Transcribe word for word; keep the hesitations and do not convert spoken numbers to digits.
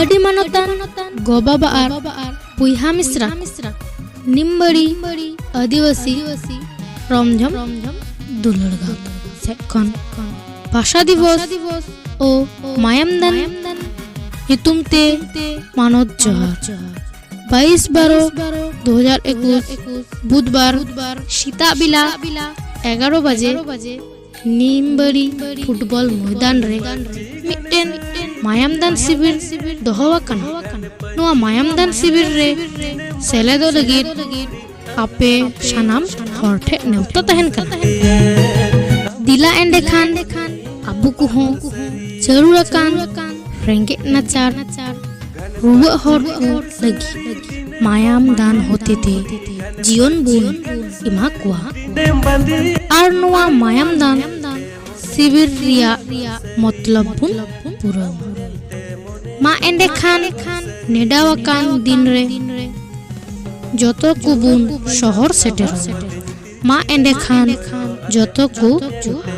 ᱟᱹᱰᱤ ᱢᱟᱱᱚᱛᱟᱱ ᱜᱚ ᱵᱟᱵᱟ ᱟᱨ ᱵᱚᱭᱦᱟ ᱢᱤᱥᱨᱟ ᱱᱤᱢᱵᱟᱲᱤ ᱟᱹᱫᱤᱵᱟᱹᱥᱤ ᱨᱚᱢᱡᱷᱚᱢ ᱫᱩᱞᱟᱹᱲ ᱜᱟᱶᱛᱟ ᱥᱮᱫ ᱠᱷᱚᱱ ᱵᱷᱟᱥᱟ ᱫᱤᱵᱚᱥ ᱳ ᱢᱟᱭᱟᱢ ᱫᱟᱱ ᱧᱩᱛᱩᱢ ᱛᱮ ᱢᱟᱱᱚᱛ ᱡᱚᱦᱟᱨ᱾ ᱵᱟᱭᱤᱥ ᱵᱟᱨᱚ ᱫᱩ ᱦᱟᱡᱟᱨ ᱮᱠᱩᱥ ᱵᱩᱫᱷᱵᱟᱨ ᱥᱮᱛᱟᱜ ᱵᱮᱞᱟ ᱮᱜᱟᱨᱚ ᱵᱟᱡᱮ ᱱᱤᱢᱵᱟᱲᱤ ᱯᱷᱩᱴᱵᱚᱞ ᱢᱚᱭᱫᱟᱱ ᱨᱮ ᱢᱤᱫᱴᱮᱱ ᱢᱟᱭᱟᱢ ᱫᱟᱱ ᱥᱤᱵᱤᱨ ᱫᱚᱦᱚ ᱟᱠᱟᱱᱟ᱾ ᱱᱚᱣᱟ ᱢᱟᱭᱟᱢ ᱫᱟᱱ ᱥᱤᱵᱤᱨ ᱨᱮ ᱥᱮᱞᱮᱫᱚᱜ ᱞᱟᱹᱜᱤᱫ ᱟᱯᱮ ᱥᱟᱱᱟᱢ ᱦᱚᱲ ᱴᱷᱮᱱ ᱱᱮᱣᱛᱟ ᱛᱟᱦᱮᱱ ᱠᱟᱱᱟ᱾ ᱫᱮᱞᱟ ᱮᱸᱰᱮᱠᱷᱟᱱ ᱟᱵᱚ ᱠᱚᱦᱚᱸ ᱡᱟᱹᱨᱩᱲ ᱟᱠᱟᱱ ᱨᱮᱸᱜᱮᱡ ᱱᱟᱪᱟᱨ ᱨᱩᱣᱟᱹᱜ ᱦᱚᱲ ᱠᱚ ᱞᱟᱹᱜᱤᱫ ᱢᱟᱭᱟᱢ ᱫᱟᱱ ᱦᱚᱛᱮᱛᱮ ᱡᱤᱭᱚᱱ ᱵᱚᱱ ᱮᱢᱟ ᱠᱚᱣᱟ᱾ ᱟᱨ ᱱᱚᱣᱟ ᱢᱟᱭᱟᱢ ᱫᱟᱱ ᱥᱤᱵᱤᱨ ᱨᱮᱭᱟᱜ ᱢᱚᱛᱞᱚᱵ ᱵᱚᱱ ᱯᱩᱨᱟᱹᱣᱟ᱾ ᱢᱟ ᱮᱸᱰᱮᱠᱷᱟᱱ ᱱᱮᱰᱟᱣ ᱟᱠᱟᱱ ᱫᱤᱱ ᱨᱮ ᱡᱚᱛᱚ ᱠᱚᱵᱚᱱ ᱥᱚᱦᱚᱨ ᱥᱮᱴᱮᱨᱚᱜᱼᱟ᱾ ᱢᱟ ᱮᱸᱰᱮᱠᱷᱟᱱ ᱡᱚᱛᱚ ᱠᱚ ᱡᱚᱦᱟᱨ᱾